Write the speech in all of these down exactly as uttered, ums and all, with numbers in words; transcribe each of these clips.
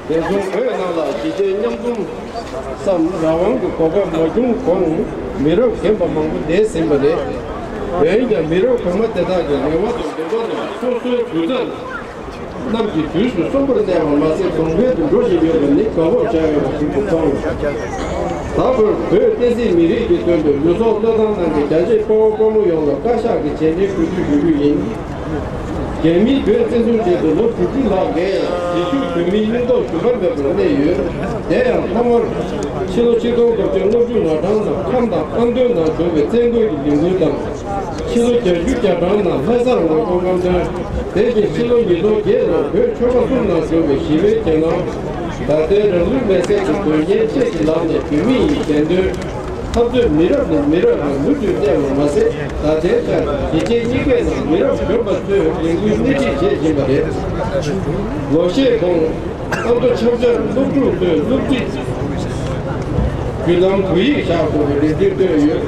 དེ་མཚུངས་བོད་ནང་ལ་གཞིས་བྱེས་མཉམ་འཛོམས་སམ་རང་དབང་གི་གོ་སྐབས་མ་བྱུང་གོང་མི་རབས་རྒན་པ་མང་པོ་འདས་ཟིན་པ་རེད། འོན་ཀྱང་མི་རབས་གོང་མ་དེ་དག་གི་རེ་བ་དང་འདུན་པ་རྣམས་སོ་སོའི་དུས་ཚོད་རྣམས་ཀྱི་དུས་སུ་གསོན་པོར་གནས་པ་མ་ཟད་གོང་འཕེལ་དུ་འགྲོ་བཞིན་ཡོད་པ་ནི་དགའ་སྤོབས་བྱ་འོས་པ་ཞིག་ཏུ་མཐོང་། ད་བར་བོད་བསྟན་སྲིད་མི་རིགས་ཀྱི་དོན་དུ་ལུས་སྲོག་བློས་བཏང་གནང་མཁན་རྒྱ་ཆེའི་དཔའ་བོ་དཔའ་མོ་ཡོངས་ལ་བཀའ་ཤག་གི་རྗེས་དྲན་གུས་འདུད་ཞུ་རྒྱུ་ཡིན། རྒྱ་མིའི་བོད་བཙན་བཟུང་བྱས་ཏེ་ལོ་དྲུག་ཅུ་ལྷག་འགོར་ཡང་གཞིས་བཞུགས་བོད་མིའི་སྙིང་སྟོབས་ཞུམ་པ་མེད་པར་གནས་ཡོད། དེ་ཡང་ཐོག་མར་ཕྱི་ལོ་ཆིག་སྟོང་དགུ་བརྒྱ་ལྔ་བཅུ་ང་གྲངས་ནང་ཁམས་དང་ཨ་མདོའི་ནང་བྱུང་བའི་བཙན་རྒོལ་གྱི་ལས་འགུལ་དང་། ཕྱི་ལོ་བརྒྱད་ཅུ་གྱ་གྲངས་ནང་ལྷ་སར་ངོ་རྒོལ་རྔམ་སྟོན། དེ་བཞིན་ཕྱི་ལོ་ཉིས་སྟོང་བརྒྱད་ལོར་བོད་ཆོལ་ཁ་གསུམ་ནང་བྱུང་བའི་ཞི་བའི་གྱེན་ལངས། ད་ལྟའི་རང་ལུས་མེར་སྲེག་གི་དོན་རྐྱེན་བཅས་ཀྱི་ལམ་ནས་བོད་མི་ཡི་བདེན་དོན་འཐབ་རྩོད་མི་རབས་ནས་མི་རབས་ལ་མུ་མཐུད་གནས་པར་མ་ཟད། ད་ལྟའི་ཆར་གཞིས་བྱེས་གཉིས་ཀའི་ནང་མི་རབས་གཞོན་པ་ཚོས་ལས་འགུལ་སྣེ་ཁྲིད་བྱེད་བཞིན་པ་རེད། ལོ་ཤས་གོང་ཨ་མདོ་ཁྱབ་བྱར་སློབ་ཕྲུག་ཚོས་སློབ་ཁྲིད་བརྒྱུད་ལམ་བོད་ཡིག་བཞག་དགོས་པའི་རེ་འདུན་བཏོན་ཡོད།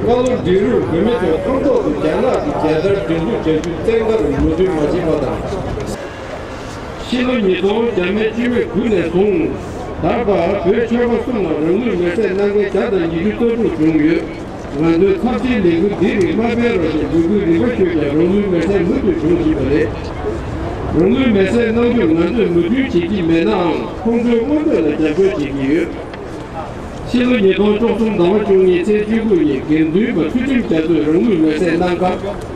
སྔ་ལོ་འདི་རུ་བོད་མི་ཚོས་ཨ་མདོ་དུ་རྒྱ་ནག་གི་རྒྱལ་དར་སྒྲེང་འཛུགས་བྱ་རྒྱུ་བཙན་བཀའ་རུ་མོས་མཐུན་མ་བྱས་པ་དང་། ཕྱི་ལོ་ཉིས་སྟོང་བརྒྱ་མེད་བཅུ་མེད་དགུ་ནས་བཟུང་ད་བར་བོད་ཆོལ་ཁ་གསུམ་ལ་རང་ལུས་མེར་སྲེག་གནང་མཁན་བརྒྱ་དང་ཉི་ཤུ་རྩ་དྲུག་བྱུང་ཡོད། ང་ཚོས་ཚབས་ཆེའི་ལས་འགུལ་འདི་རིགས་མ་སྤེལ་རོགས་ཞེས་འབོད་སྐུལ་རིམ་པ་ཞུས་ཀྱང་རང་ལུས་མེར་སྲེག་མུ་མཐུད་བྱུང་བཞིན་པ་རེད། རང་ལུས་མེར་སྲེག་གནང་རྒྱུར་ང་ཚོས་མོས་མཐུན་བྱེད་ཀྱི་མེད་ནའང་ཁོང་ཚོའི་མངོན་འདོད་ལ་རྒྱབ་སྐྱོར་བྱེད་ཀྱི་ཡོད། ཕྱི་ལོ་ཉིས་སྟོང་བཅུ་གསུམ་ཟླ་བ་བཅུ་གཉིས་ཚེས་བཅུ་དགུ་ཉིན་དགེ་འདུན་པ་ཚུལ་ཁྲིམས་རྒྱ་མཚོས་རང་ལུས་མེར་སྲེག་གནང་སྐབས།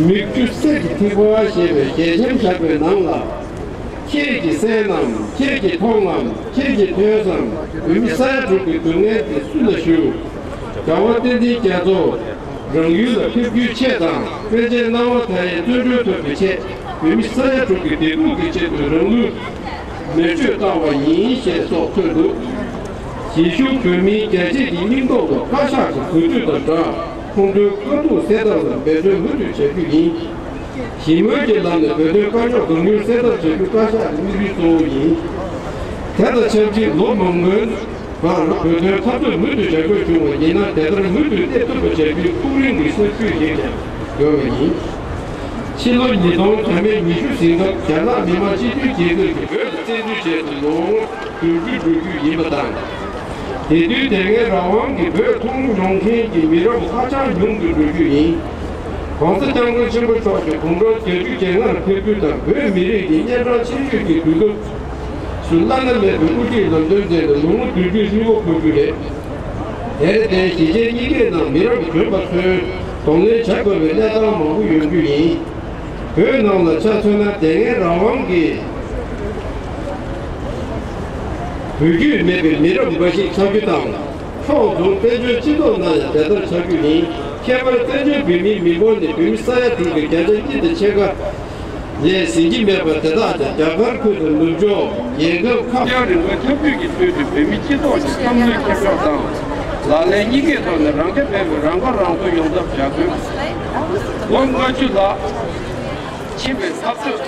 མིག་ཆུ་གསེར་གྱི་ཐིགས་པ་ཞེས་པའི་ཞལ་ཆེམས་བཞག་པའི་ནང་ལ། ཁྱེད་ཀྱིས་གསན་ནམ། ཁྱེད་ཀྱིས་མཐོང་ངམ། ཁྱེད་ཀྱིས་ཐོས་སམ། བོད་མི་ས་ཡ་དྲུག་གི་སྡུག་བསྔལ་དེ་སུ་ལ་ཞུ། རྒྱལ་བ་བསྟན་འཛིན་རྒྱ་མཚོ། རང་ཡུལ་ལ་ཕེབས་རྒྱུའི་ཆེད་དང་པཎ་ཆེན་སྣང་བ་མཐའ་ཡས་བརྩོན་འགྲུས་ཐོབ་པའི་ཆེད། བོད་མི་ས་ཡ་དྲུག་གི་བདེ་སྡུག་གི་ཆེད་དུ་རང་ལུས་མེ་མཆོད་བཏང་བ་ཡིན་ཞེས་སོགས་འཁོད་འདུག་གཞིས་བཞུགས་བོད་མིའི་རྒྱ་ཆེ་གི་སྙིང་སྟོབས་ལ་བཀའ་ཤག་གི་གོ་སྒྲིག་དང་སྦྲགས་ཁོང་ཚོའི་དཀའ་སྡུག་སེལ་ཐབས་ལ་འབད་བརྩོན་མུ་མཐུད་བྱ་རྒྱུ་ཡིན། ཞི་མོལ་གྱི་ལམ་ནས་བོད་དོན་དཀའ་རྙོག་གང་མྱུར་སེལ་ཐབས་བྱ་རྒྱུ་བཀའ་ཤག་གི་དམིགས་ཡུལ་གཙོ་བོ་ཡིན། དེ་དང་ཆབས་ཅིག་ལོ་མང་པོའི་བར་བོད་དོན་འཐབ་རྩོད་མུ་མཐུད་བྱ་དགོས་བྱུང་བ་ཡིན་ན་དེ་ལྟར་མུ་མཐུད་གནས་ཐུབ་པ་བྱ་རྒྱུའི་ཐུགས་རེ་གི་སེམས་ཤུགས་ཤིག་ཀྱང་ཡོད་པ་ཡིན། ཕྱི་ལོ་ཉིས་སྟོང་བརྒྱ་མེད་ཉི་ཤུ་ཟིན་སྐབས་རྒྱ་ནག་མི་དམངས་སྤྱི་མཐུན་རྒྱལ་ཁབ་ཀྱིས་བོད་ལ་བཙན་འཛུལ་བྱས་ཏེ་ལོ་ངོ་བདུན་ཅུ་འགྲོ་རྒྱུ་ཡིན་པ་དང་། དེ་དུས་དེ་སྔའི་རང་དབང་གི་བོད་མཐོང་མྱོང་མཁན་གྱི་མི་རབས་ཧ་ཅང་ཉུང་དུ་འགྲོ་རྒྱུ་ཡིན། ༸གོང་ས་༸སྐྱབས་མགོན་ཆེན་པོ་མཆོག་གིས་དགུང་གྲངས་བརྒྱད་ཅུ་གྱ་ལྔར་ཕེབས་རྒྱུ་དང་བོད་མི་རིགས་ཀྱི་གཉན་འཕྲང་ཆེ་ཤོས་ཀྱི་དུས་སྐབས་སུ་བླ་ན་མེད་པའི་དབུ་ཁྲིད་ལམ་སྟོན་མཛད་ནས་ལོ་ངོ་བདུན་ཅུའི་རིང་པོ་འཁོར་རྒྱུ་རེད། དེར་བརྟེན་གཞིས་བྱེས་གཉིས་ཀའི་ནང་མི་རབས་གཞོན་པ་ཚོས་གདོང་ལེན་བྱ་དགོས་པའི་གནས་སྟངས་མང་པོ་ཡོང་རྒྱུ་ཡིན། བོད་ནང་ལ་ཆ་མཚོན་ན་དེ་སྔའི་རང་དབང་གི་བོད་བརྒྱུད་མེད་པའི་མི་རབས་འབའ་ཞིག་ཆགས་རྒྱུ་དང་། ཕྱོགས་མཚུངས་བཙན་བྱོལ་སྤྱི་ཚོགས་ནང་ཡང་དེ་ལྟར་ཆགས་རྒྱུ་ཡིན། ཁྱད་པར་བཙན་བྱོལ་བོད་མིའི་མི་འབོར་ནི་བོད་མི་ས་ཡ་དྲུག་གི་བརྒྱ་ཆ་གཉིས་དང་ཕྱེད་ཀ་ལས་ཟིན་གྱི་མེད་པ་དེ་དག་ཀྱང་རྒྱ་གར་ཁུལ་དུ་ནུབ་ཕྱོགས་རྒྱལ་ཁབ་ཁག་ཡང་རིང་བའི་འཐབ་ཇུས་ཀྱི་ཚུལ་དུ་བོད་མི་སྤྱི་ཚོགས་ཀྱི་བསམ་བློའི་ཁྱབ་ཕྱོགས་དང་ལག་ལེན་གཉིས་ཀའི་ཐོག་ནས་རང་རྐྱ་འཕེར་བའི་རང་ཁ་རང་གསོ་ཡོང་ཐབས་བྱ་དགོས། ལོ་ལྔ་བཅུ་ལྷག་ཕྱིན་པའི་འཐབ་རྩོད་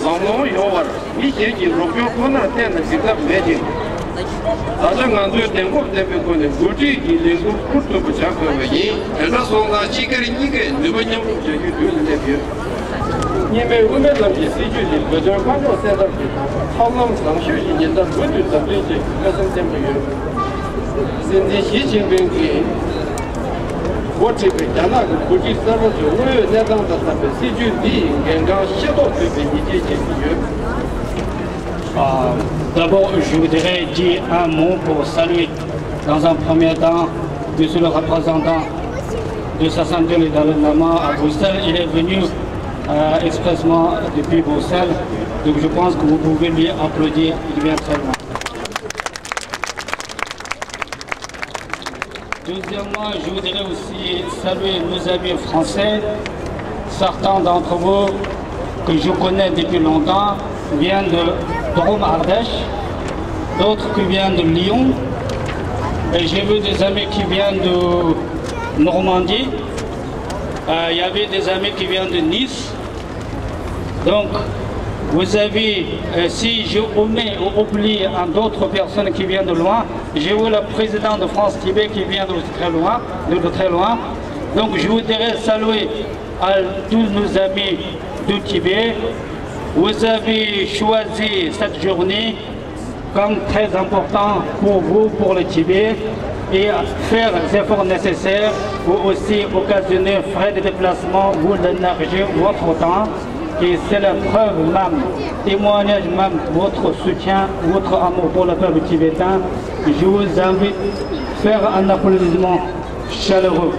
ལམ་ལྷོང་ཡོང་བར་མི་གཞན་གྱི་རོགས་སྐྱོར་ཁོ་ནར་གཏན་ལ་འཇུག་ཐབས་མེད་ཅིང་། ད་ཆ་ང་ཚོས་གདེང་སྤོབས་ལྡན་པའི་སྒོ་ནས་འགོ་ཁྲིད་ཀྱི་ལས་འགུལ་འཁུར་ཐུབ་པ་བྱ་དགོས་པ་ཡིན། དེ་འདྲ་སོང་ཙང་སྤྱི་སྒེར་གཉིས་ཀས་ནུས་པ་མཉམ་སྤུངས་བྱ་རྒྱུའི་དུས་ལ་སླེབས་ཡོད། གཉིས་སྨན་དབུ་མའི་ལམ་གྱི་སྲིད་བྱུས་ནི་བོད་དོན་དཀའ་རྙོག་སེལ་ཐབས་ཀྱི་ཐབས་ལམ་བཟང་ཤོས་ཤིག་ཡིན་སྟབས་མུ་མཐུད་འཛམ་གླིང་སྤྱི་ཡི་བཀའ་སྲུང་བརྟན་པོ་ཡོད། སྲིད་འཛིན་ཞི་ཅིན་ཕིང་གིས་འགོ་ཁྲིད་པའི་རྒྱ་ནག་གི་འགོ་ཁྲིད་གསར་པ་ཚོས་དངོས་ཡོད་གནས་སྟངས་དང་འཚམས་པའི་སྲིད་བྱུས་འདི་ཡི་འགན་འཁྲི་ཤེས་རྟོགས་ཐུབ་པའི་ཡིད་ཆེས་བྱེད་ཀྱི་ཡོད། Euh, d'abord, je voudrais dire un mot pour saluer dans un premier temps, monsieur le représentant de sa sainteté le Dalai Lama à Bruxelles. Il est venu, euh, expressement depuis Bruxelles. Donc je pense que vous pouvez lui applaudir. Il vient très loin. Deuxièmement, je voudrais aussi saluer nos amis français. Certains d'entre vous que je connais depuis longtemps viennent de Drôme Ardèche, d'autres qui viennent de Lyon. Et j'ai vu des amis qui viennent de Normandie. Euh, il y avait des amis qui viennent de Nice. Donc, vous avez, euh, si je omets ou oublie un d'autres personnes qui viennent de loin, j'ai vu le président de France Tibet qui vient de très loin, de, de très loin. Donc, je voudrais saluer à tous nos amis du Tibet. Vous avez choisi cette journée comme très important pour vous, pour le Tibet, et faire les efforts nécessaires pour aussi occasionner frais de déplacement, vous, l'énergie, votre temps. Et c'est la preuve même, témoignage même, votre soutien, votre amour pour le peuple tibétain. Je vous invite à faire un applaudissement chaleureux.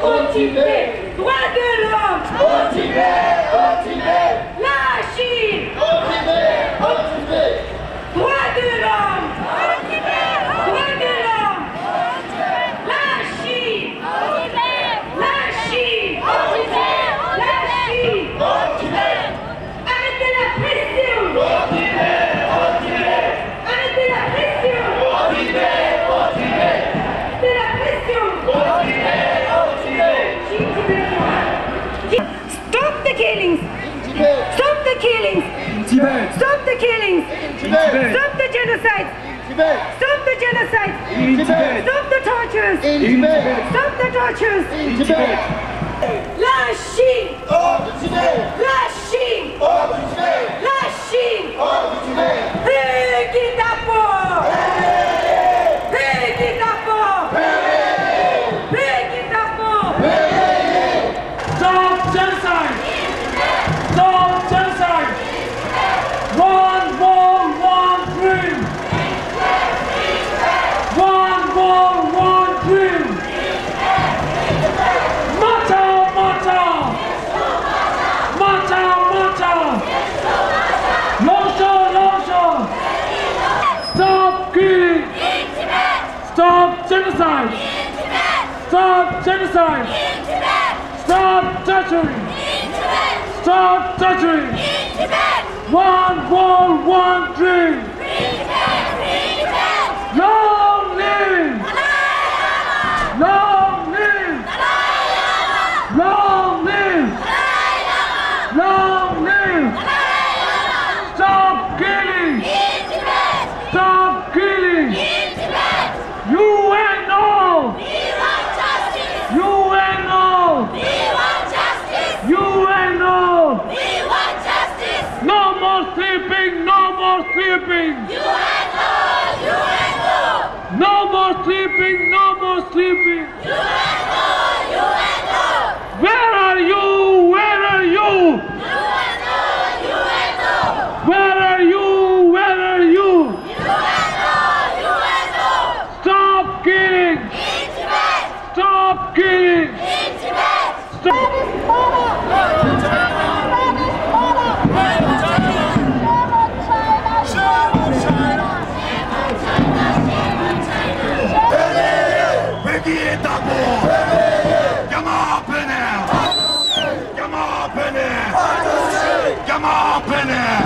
Au Tibet, droits de l'homme. Au Tibet, au Tibet. La Chine. Au Tibet, au Tibet. Droits de l'homme. Au Tibet, droits de l'homme. La Chine. Au Tibet. La Chine. Au Tibet. La Chine. Au Tibet. Arrêtez la pression. Arrêtez la pression. Arrêtez la pression. Stop the killings. Stop the killings. Stop the killings. Stop the genocide. Stop the genocide. Stop the tortures. Stop the tortures. La Chine. La Chine. La Chine. Pheu Kitapho. Pheu Kitapho. Pheu Kitapho. Stop genocide! Stop genocide! One world, one dream! One world, one dream! མ་ཆག་མ་ཆག་མ་ཆག་མ་ཆག་ལོངས་ཤོག་ལོངས་ཤོག Stop killing! Stop genocide! Stop genocide! Stop torturing! Stop torturing! One world, one dream! Long live! Long live! Long live! Long live! Stop killing! Stop killing! U N O! We want justice! U N O! We want justice! U N O! We want justice! No more sleeping! No more sleeping! U N O! U N O! No more sleeping! No more sleeping! U N O! U N O! Where are you? Where are you? U N O! U N O! Where are you? Where are you? རྒྱལ་དར་པོ། རྒྱ་དམར་ཕེབས་ནས། རྒྱ་དམར་ཕེབས་ནས། རྒྱ་དམར་ཕེབས་ནས།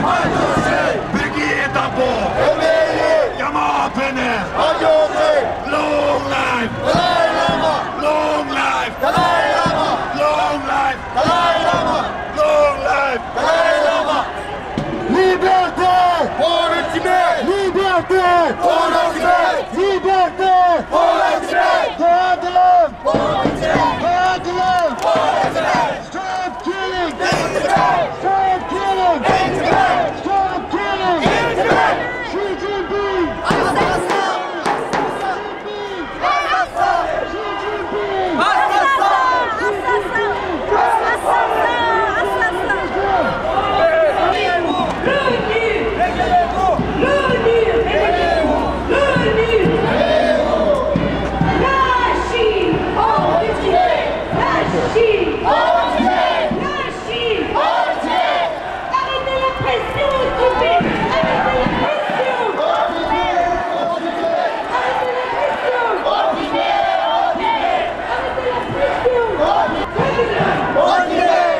བོད་ཀྱི་རྒྱལ་དར་པོ། རྒྱ་དམར་ཕེབས་ནས། Long life! Long life! Long life! Long life! Liberté! Pour le Tibet! Liberté! Pour le Tibet! Liberté! Pour le Tibet! Droits de l'homme! Pour le Tibet! Droits de l'homme! Pour le Tibet! Stop killing! Stop killing! Stop killing! Xi Jinping! Assassin! Assassin! Assassin! Assassin! Assassin! L'ONU! L'ONU! L'ONU! La Chine! Hors du Tibet! La Chine! Hors du Tibet! La Chine! Hors du Tibet! Arrêtez la pression au Tibet! Arrêtez la pression! Arrêtez la pression! Arrêtez la pression!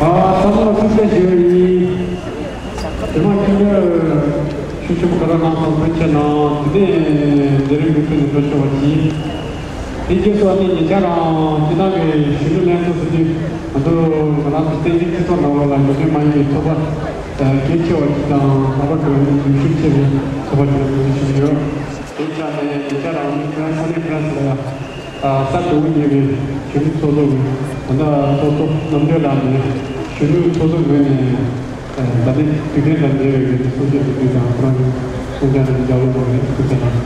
ཨ། ཚང་མ་ལ་ཐུགས་རྗེ་ཆེ་ཞུ་ཡིན། དེ་མ་ཁྱོད་ཚོས་ཆུ་ཆུ་ག་ར་གནང་སོང་། ཐུགས་རྗེ་གནང་། དེ་ནས་དེ་རིང་གི་ཐུགས་ནས་འགྲོ་ཆོག་པ་གྱིས། དེ་རྗེས་སུ་ཨ་ནི་ཉེ་ཆར་རང་སྤྱི་བཏང་གི་གཞོན་ནུ་ལྷན་ཚོགས་ཟེར་དུས་ང་ཚོ་ང་རང་ཚོ་བསྟན་འཛིན་སྤྱི་ཚོགས་ནང་ལོགས་ལ་གཞོན་ནུ་མ་ཡིན་པའི་ཚོགས་པ་གལ་ཆེ་བ་ཞིག་དང་ལྷག་པར་དུ་ནི་ཉམས་ཞིབ་ཆེ་བའི་ཚོགས་པ་ཞིག་ལ་ངོས་འཛིན་ཞུ་གི་ཡོད། དེ་ཆ་ནས་ཉེ་ཆར་རང་ནི་ཕ་རན་ས་ནི་ཕ་རན་ས་ལ་ཡང་ ས་དྲུག་ཉེ་བའི་གཞོན་ནུ་ཚོགས་གཙོ་གིས་ད་ལྟ་ཚོགས་གཙོ་རྣམ་གྲོལ་ལགས་ནས་གཞོན་ནུ་ཚོགས་གཙོ་ངོས་ནས་ད་ལྟའི་དུས་དྲན་དང་འབྲེལ་བའི་གསུང་བཤད་ཞུ་རྒྱུ་དང་ཁོ་རང་གི་གསུང་བཤད་དང་ལྗགས་ཀློག་གནང་བའི་ཐུགས་རྗེ་གནང་།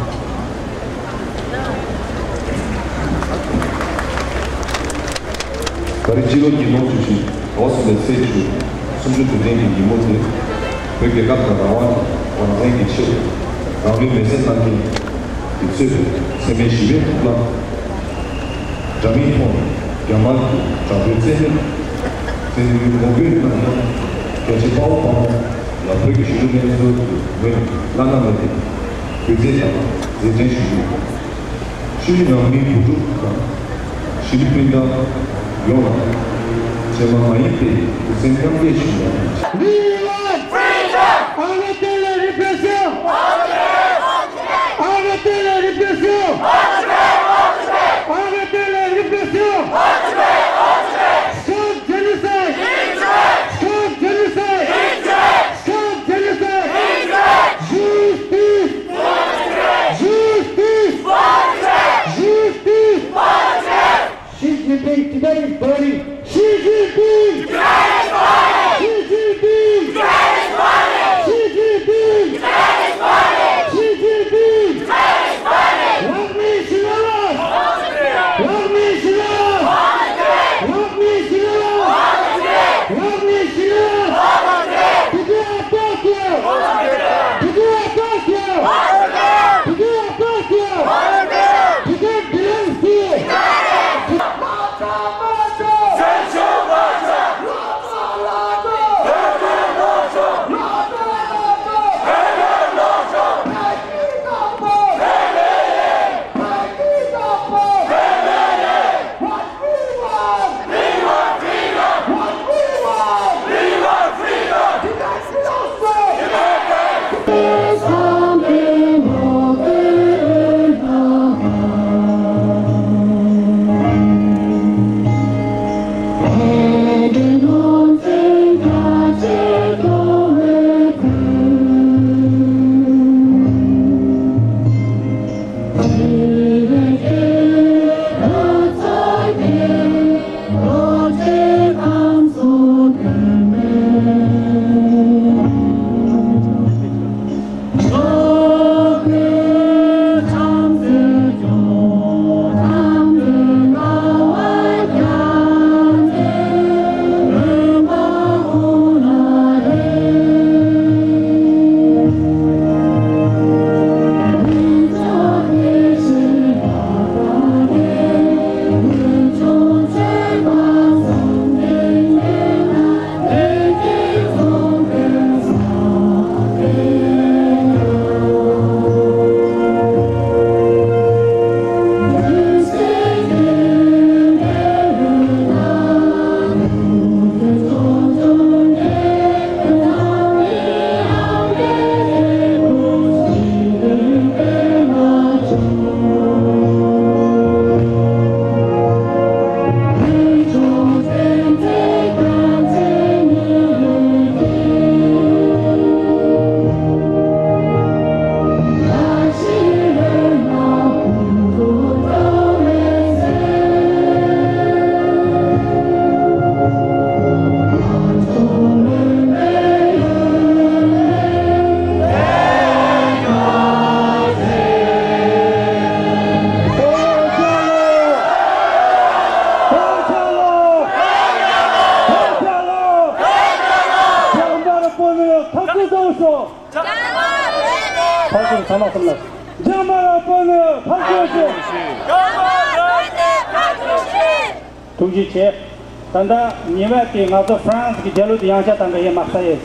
ད་རེས་སྤྱི་ལོ་ཉིས་སྟོང་བཅུ་བཞི་ལོ་གསུམ་པའི་ཚེས་བཅུ། གསུམ་བཅུ་དོན་ལྡན་གྱི་ཉིན་མོ་དེ། བོད་རྒྱལ་ཁབ་དང་རང་དབང་གི་རང་བཙན་གྱི་ཆེད་དུ་རང་ལུས་མེར་སྲེག་གནང་མཁན་གྱིས་གཙོས་པའི་འཚེ་མེད་ཞི་བའི་མཐུན་ལམ། འདྲ་མིན་ཐོག་ནས་རྒྱ་དམར་གྱི་དྲག་པོའི་བཙན་གནོན་བཙན་གནོན་ངོ་རྒོལ་གནང་མཁན་རྒྱ་ཆེ་དཔའ་བོ་དཔའ་མོ་ལ་བོད་ཀྱི་གཞོན་ནུ་ལྷན་ཚོགས་ཀྱི་ངོས་ནས་བླ་ན་མེད་པའི་གུས་བརྩི་དང་མཛད་འཕྲིན་ཞུ་རྒྱུ། ཤུལ་ནང་མི་བུ་ཕྲུག་དང་གཞིས་ལུས་སྤུན་ཟླ་ཡོངས་ལ་རྗེས་མ་མ་ཡིན་པའི་གུས་སེམས་མཉམ་སྐྱེད་ཞུ་ཡ། Vive! Arrêtez les répressions! Arrêtez les répressions! Arrêtez les répressions! Stop génocide! Stop génocide! Stop génocide! Justice! Justice! Justice! Xi Jinping, Tibet is burning! Xi Jinping! Tibet is burning! Xi Jinping! Tibet is burning! Xi Jinping! Tibet is burning! Xi Jinping! Tibet is burning! Lak mi shilala! Lak mi shilala! Lak mi shilala! Lak mi shilala! Did you attack you? Did you attack you? Did you attack you? Did you belong here? ཐུགས་རྗེ་ཆེ། ད་ལྟ་ཉི་མ་དེ་ང་ཚོ་ཧྥ་རན་སི་གི་རྒྱལ་གླུ་དེ་ཡང་བསྐྱར་དང་འདྲ་ཡེ་མ་ས་ཡེ།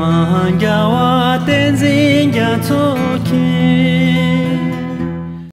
མ་རྒྱལ་བ་བསྟན་འཛིན་རྒྱ་མཚོ་མཁྱེན།